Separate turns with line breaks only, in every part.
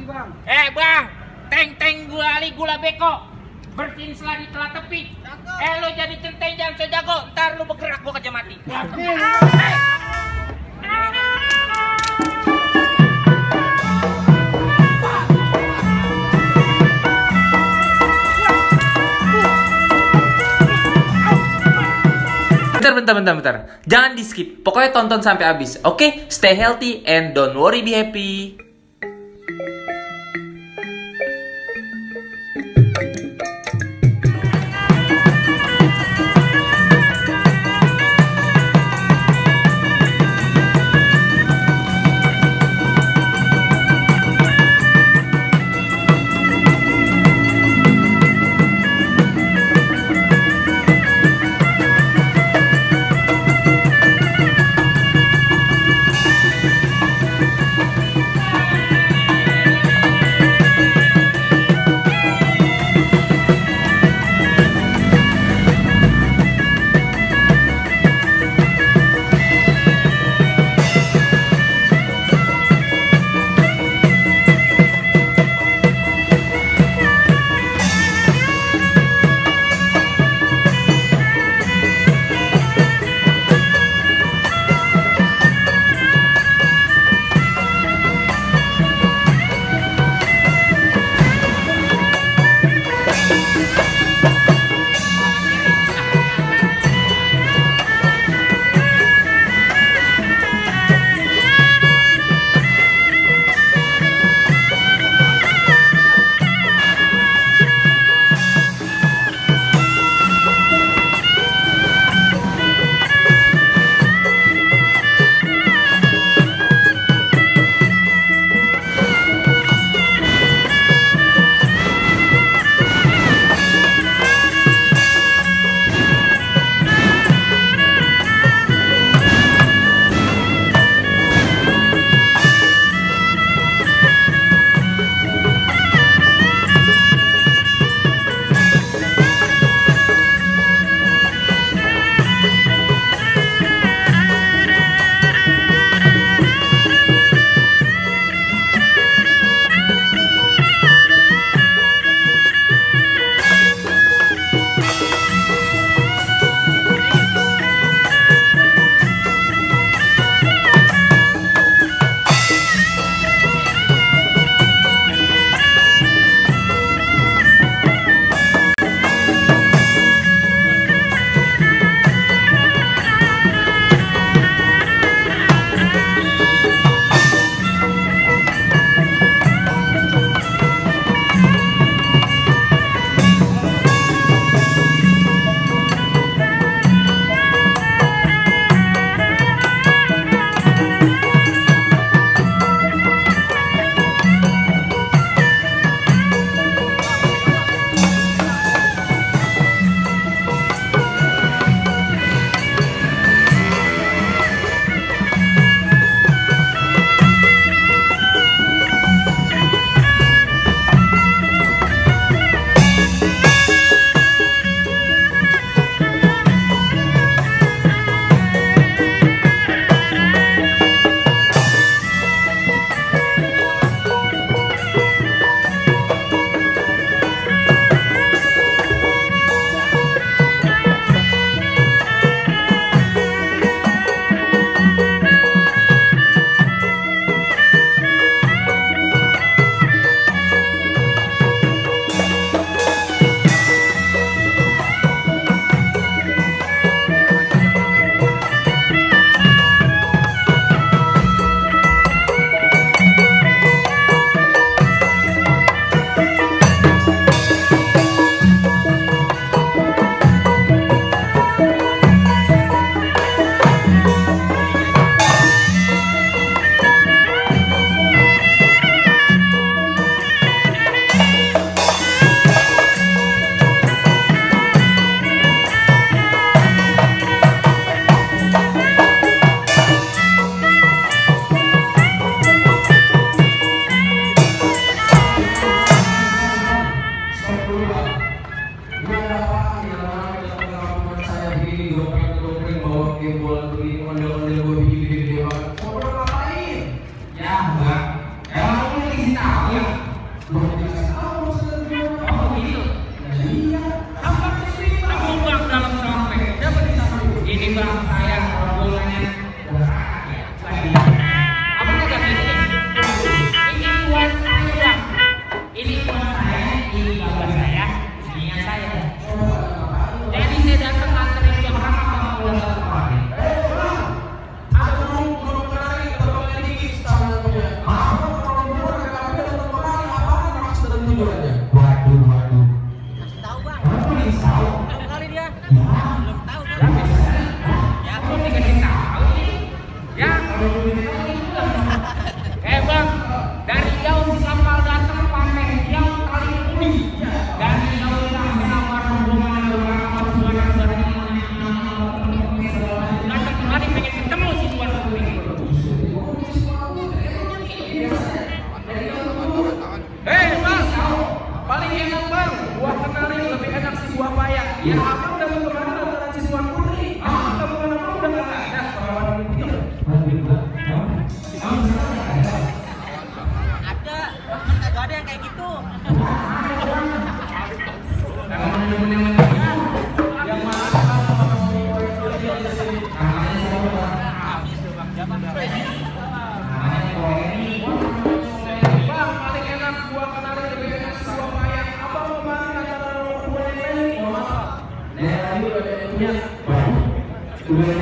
lagi bang.
Bang, teng gula beko. Bersihin seladi telah tepi. Lo jadi centeng jangan sejago. Ntar lu bergerak gua kerja mati.
Bentar. Jangan di skip. Pokoknya tonton sampai habis. Oke? Stay healthy and don't worry, be happy.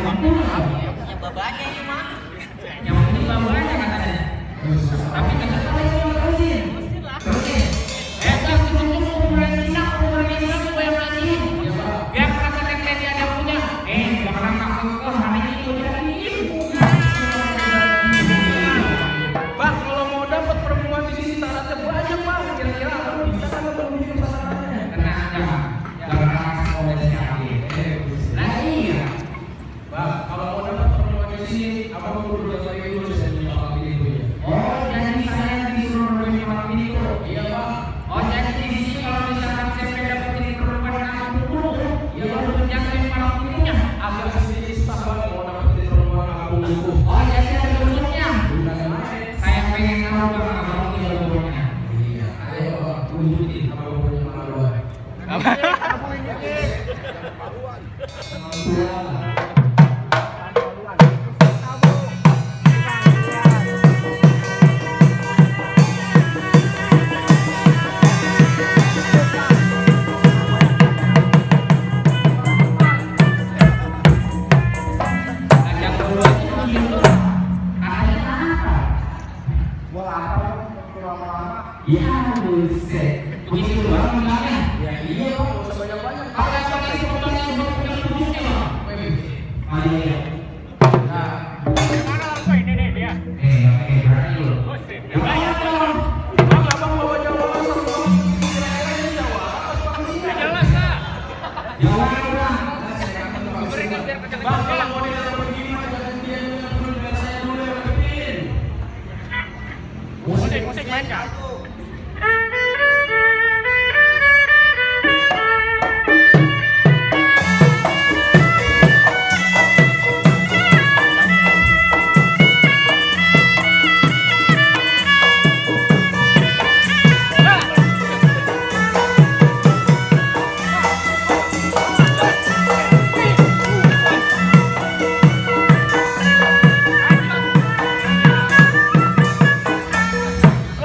punya babanya ini mah. Yang penting babanya katanya. Tapi kan biar kata tengkleng dia ada punya. Jangan takut hari ini udah
Bang, kalau mau dapat perempuan di sini syaratnya banyak, Bang. Kira-kira Abang bisa kan memenuhi syaratnya?
tenang aja. Jangan komesnya. Nah iya.
Bang, kalau mau dapat perempuan di sini, Abang perlu 2 kali dulu saya punya malam ini tuh ya.
Oh, jadi saya disuruh lebih malam ini tuh.
Iya, Bang.
Oh, jadi di sini kalau misalkan saya dapetin perempuan kampung dulu, ya baru menjangkau malam ininya.
Agak sedikit susah, Bang, mau dapetin perempuan kampung dulu.
Oh, jadi ada dulunya. Saya pengen tahu bang abang punya dulunya.
Iya, ayo Bang, tunjukin Abang punya malu.
Ajak duluan itu gitu. Katanya apa?
Bola apa? Lama-lama.
Ya buset. Begitu bang bilangnya.
Ya iya, Bang, nggak usah banyak-banyak.
Kalau yang pakai korban yang punya dulunya bang. Oh iya.
Nah,
Mana orang ini nih dia?
Berani lo.
Buset, yang bayar dong.
Bang, Abang bawa jawaban sama Bang. Kira-kira ini jawab.
Ya jelas lah.
Jangan bang.
Berikan biar
Bang,
kencang-kencang.
kalau mau ditanya begini, jangan dia dulu, biar saya dulu yang ngadepin.
Musik main kan?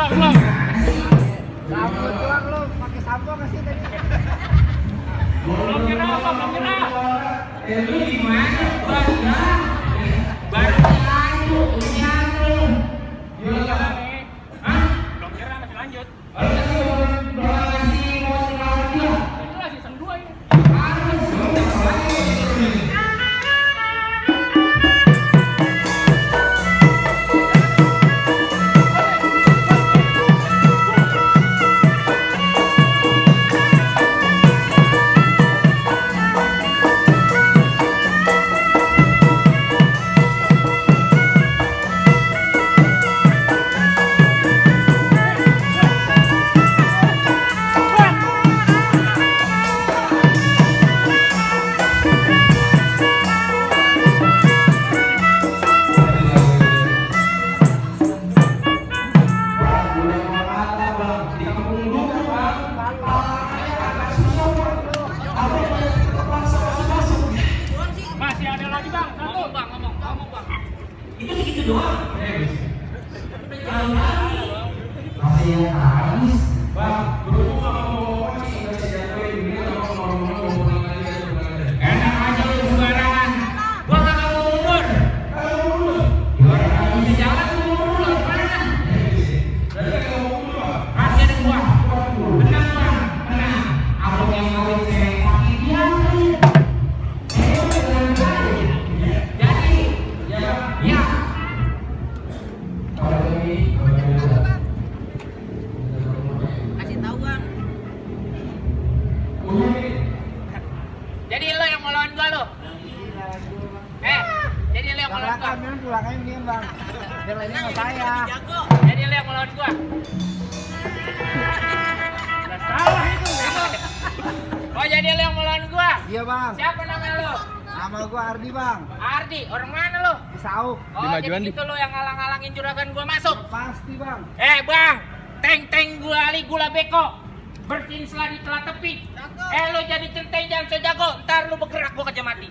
Ulang. Belum kira apa? Belum kira.
Lu gimana bang? Baru jalan tuh, usian lu.
Belum kira nih.
Hah?
Belum kira masih lanjut.
Masih mau selamat dia.
Itu lah season 2 ini.
Harus udah banyak.
Masih ada lagi bang. Satu.
Ngomong bang, ngomong bang.
Itu segitu doang.
Masih yang habis.
Bang, berhubung sama mau mancing, nggak bisa jatuhin. Ini kalau ngomong-ngomong mau pulang aja, pulang aja.
Enak aja lu sembarangan. Gua kagak mau mundur.
Ayo dulu.
Gimana kalau bisa jalan lu mau mundur? Mana?
Berarti kalau mau dulu, Bang.
Masih ada gua. Tenang bang, tenang. Abang yang kawin cewek kaki dia. Jadi, ya.
Kalau ini,
Kasih tahu bang.
udah nih.
Jadi lo yang mau lawan gua lo? Jadi lo yang mau lawan gua?
Pulangnya ini bang, biar lainnya sama saya.
Jadi lo yang mau lawan gua?
Udah salah itu.
Oh jadi lo yang mau lawan gua?
Iya bang,
Siapa nama lo?
nama gua Ardi bang,
Ardi, orang mana lo?
di Sauk.
Oh jadi itu lo yang ngalang-ngalangin juragan gua masuk?
Pasti bang.
Bang, teng-teng gula beko, bersihin seladi telah tepi. Lo jadi centeng jangan so jago, ntar lo bergerak gua kerja mati.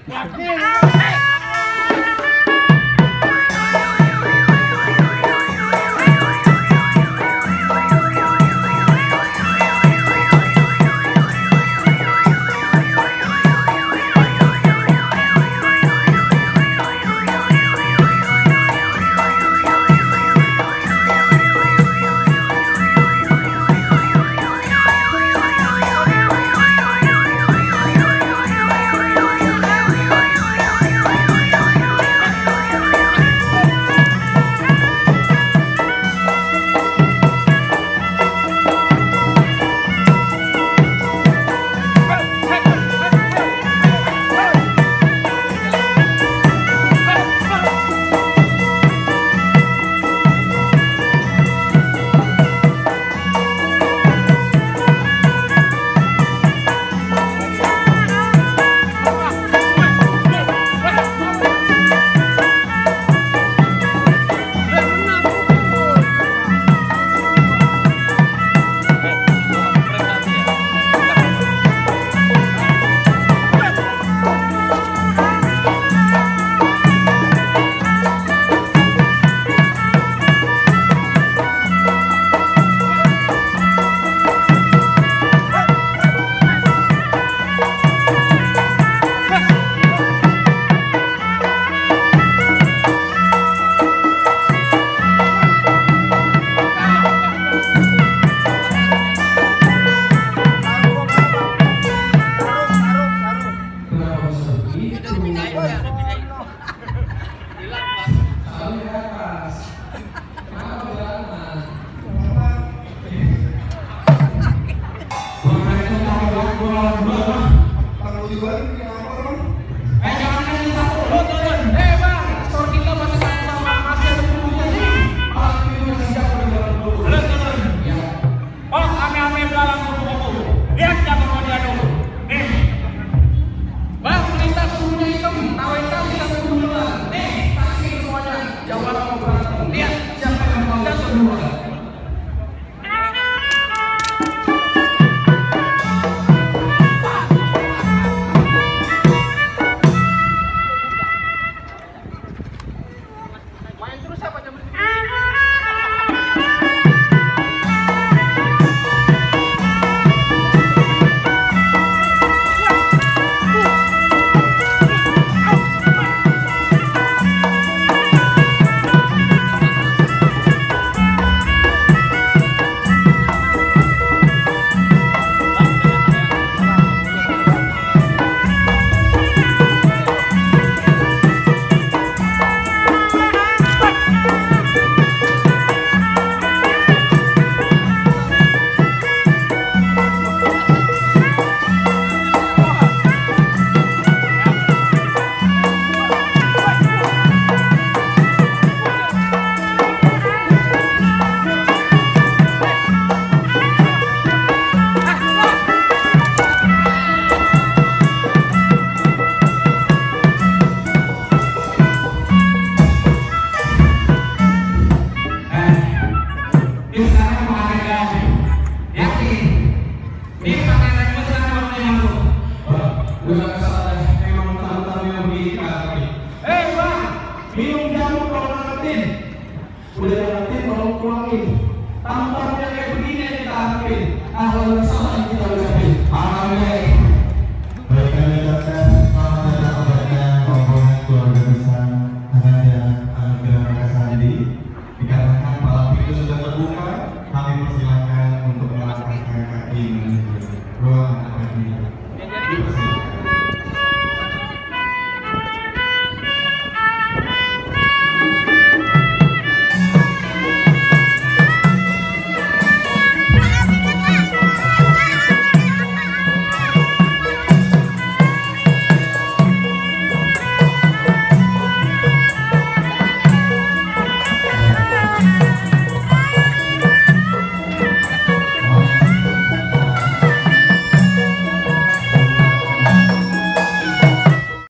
tolong ngertiin. Udah ngertiin, tolong pulangin. Tampaknya kayak begini yang kita harapin. Ahlan salam kita ucapin. Amin. Baik, kami ucapkan